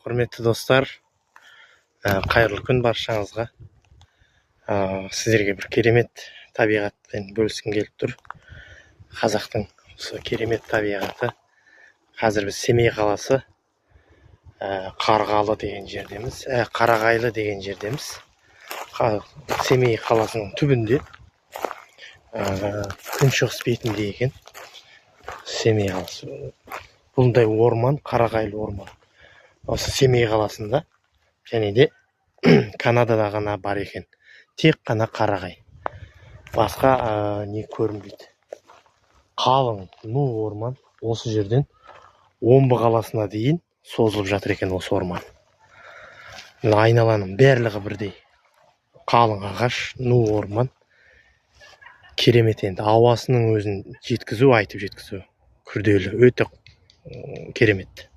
Құрметті достар, қайырлы күн баршаңызға. Сіздерге бір керемет табиғатпен бөліскім келіп тұр. Қазақтың осы керемет табиғаты. Қазір біз Семей қаласы, Қарғалы деген жердеміз, Қарағайлы деген жердеміз. Семей қаласының түбінде, күншығыс бетінде екен Семей қаласы. Бұндай орман, Қарағайлы орман, осы Семей қаласында және де Канадада ғана бар екен. Тек қана қарағай, басқа не көрінбейді. Қалың ну орман осы жерден Омбы қаласына дейін созылып жатыр екен осы орман. Мына айналаның барлығы бірдей қалың ағаш, ну орман. Керемет енді, ауасының өзін жеткізу, айтып жеткізу күрделі, өте керемет.